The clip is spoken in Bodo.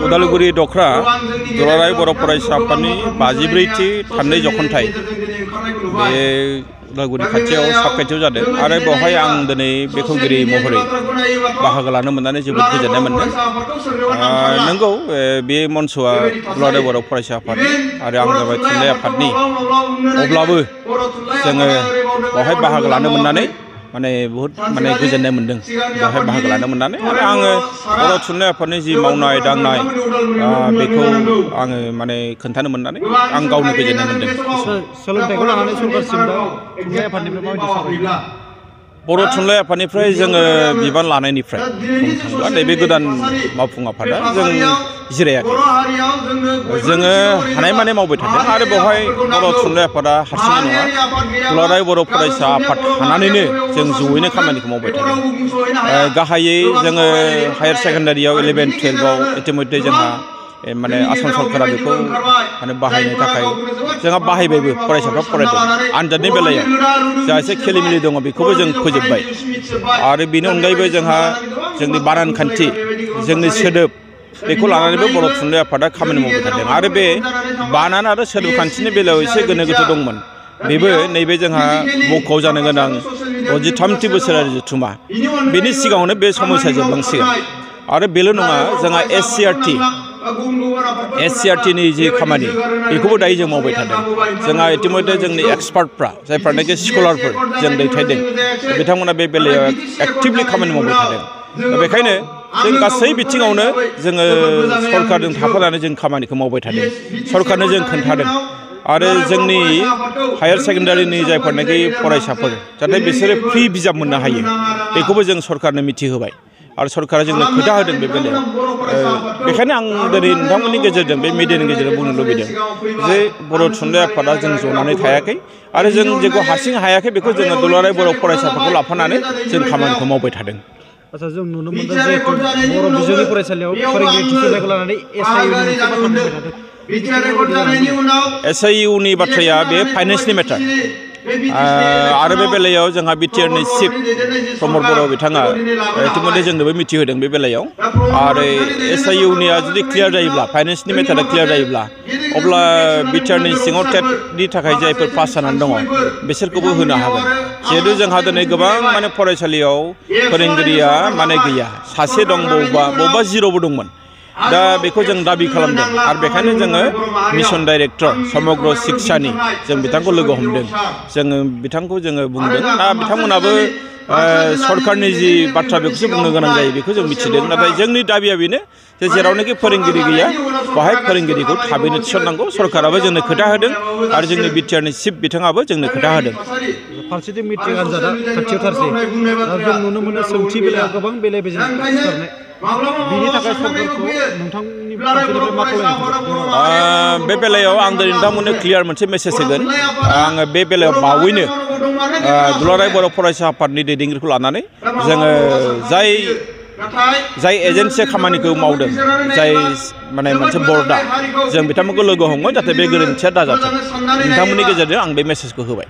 उदालगुरि दख्रा दुलाराय बर' फरायसा आफादनि 54थि थान्दै जखनथाइ बे उदालगुरि खाथियाव साबखाथियाव जादों आरो बेवहाय आं दिनै बेखेवगिरि महरै बाहागो लानो मोननानै जोबोद गोजोननाय मोनदों। नंगौ बे मन्चआ दुलाराय बर' फरायसा आफादनि आरो आं जाबाय थुनलाइ आफादनि, अब्लाबो जोङो बेवहाय बाहागो लानो मोननानै बहुत गोजोननाय मोनदों। बेवहाय बाहागो लानो मोननानै आरो आङो बर' थुनलाइ आफादनि जि मावनाय दांनाय बेखौ आङो खोन्थानो मोननानै आं गावनो गोजोननाय मोनदों। सोलोंथाइखौ लानानै सरकारसिम दा थुनलाइ आफादनिफ्राय माबायदि सावरायदों? बर' थुनलाइ आफादनिफ्राय जोङो बिबान लानायनिफ्राय बुंनो थाङोब्ला नैबे गोदान मावफुं आफादा जों जिरायाखै। जोङो हानायमानि मावबाय थादों आरो बेवहाय बर' थुनलाइ आफादा हारसिङै नङा, दुलाराय बर' फरायसा आफाद थानानैनो जों जयैनो खामानिखौ मावबाय थादों। गाहायै जोङो हायार सेकेन्डारियाव 11-12आव इतिमध्य जोंहा आसाम सरकारा बेखौ बाहायनो थाखाय जोंहा बाहायबायबो, फरायसाफ्रा फरायदों। आनजादनि बेलायाव जा एसे खेलिमेलि दङ बेखौबो जों फोजोबबाय आरो बेनि अनगायैबो जोंहा जोंनि बानान खान्थि, जोंनि सोदोब, बेखौ लानानैबो बर' थुनलाइ आफादा खामानि मावबाय थादों आरो बे बानान आरो सोदोब खान्थिनि बेलायाव एसे गोनो गोथो दंमोन। बेबो नैबे जोंहा मख'आव जानो गोनां 63थि बोसोरारि जथुम्मा, बेनि सिगाङावनो बे समस्या जोबलांसिगोन। आरो बेल' नङा, जोंहा SCRT-नि जि खामानि बेखौबो दायो जों मावबाय थादों। जोंहा इतिमध्य जोंनि एक्सपार्टफ्रा, जायफ्रानोखि स्कलारफोर जों दैथायदों, बिथांमोना बे बेलायाव एक्टिभलि खामानि मावबाय थादों। बेखायनो जों गासै बिथिङावनो जोङो सरकारजों थाफानानै जों खामानिखौ मावबाय थादों। सरकारनो जों खोन्थादों आरो जोंनि हायार सेकेन्डारिनि जायफोरनाखि फरायसाफोर, जाहाथे बिसोरो फ्रि बिजाब मोननो हायो, बेखौबो जों सरकारनो मिथिहोबाय आरो सरकारा जोंनो खोथा होदों बे बेलायाव। बेखायनो आं दिनै नोंथांमोननि गेजेरजों, बे मिडियानि गेजेरजों बुंनो लुबैदों जे बर' थुनलाइ आफादा जों जनानै थायाखै आरो जों जेखौ हारसिं हायाखै बेखौ जोङो दुलाराय बर' फरायसाफोरखौ लाफानानै जों खामानिखौ मावबाय थादों। आচ্ছা, जों नुनो मोनदों जिहेतु बर' बिजोंनि फरायसालियाव फोरोंगिरि थिसननायखौ लानानै SIU-नि बाथ्राया बे फाइनेन्सनि मेटार आरो बे बेलायाव जोंहा बिटिआरनि चिफ प्रमद बर' बिथाङा इतिमध्य जोंनोबो मिथिहोदों बे बेलायाव। आरो SIU-निया जुदि क्लियार जायोब्ला, फाइनेन्सनि मेटारा क्लियार जायोब्ला, अब्ला बिटिआरनि सिङाव टेटनि थाखाय जायफोर पास जानानै दङ बिसोरखौबो होनो हागोन। जिहेतु जोंहा दिनै गोबां फरायसालियाव फोरोंगिरिया गैया, सासे दं, बबेबा जिर'बो दंमोन। दा बेखौ जों दाबि खालामदों आरो बेखायनो जोङो मिशन डाइरेक्टर समग्र शिक्षानि जों बिथांखौ लोगो हमदों। जोङो बिथांखौ जोङो बुंदों, दा बिथांमोनाबो सरकारनि जि बाथ्रा बेखौसो बुंनो गोनां जायो, बेखौ जों मिथिदों। नाथाय जोंनि दाबिया बेनो जे जेरावनाखि फोरोंगिरि गैया बेवहाय फोरोंगिरिखौ थाबैनो थिसननांगौ। सरकाराबो जोंनो खोथा होदों आरो जोंनि बिटिआरनि चिफ बिथाङाबो जोंनो खोथा होदों। फारसेथिं मेट्रिक आनजादा खाथियावथारसै, जों नुनो मोनो सोंथि बेलायाव गोबां बेले बेजे सिखारनाय, बिनि थाखाय सरकारखौ नोंथांनि फारसेनिफ्राय मा खावलायनो? बे बेलायाव आं दिनै नोंथांमोननो क्लियार मोनसे मेसेज होगोन। आङो बे बेलायाव बावैनो दुलाराय बर' फरायसा आफादनि दैदेनगिरिखौ लानानै जोङो जाय एजेन्सिया खामानिखौ मावदों, जाय मोनसे बर्डआ, जों बिथांमोनखौ लोगो हमगोन जाहाथे बे गोरोन्थिया दाजाथों। नोंथांमोननि गेजेरजों आं बे मेसेजखौ होबाय।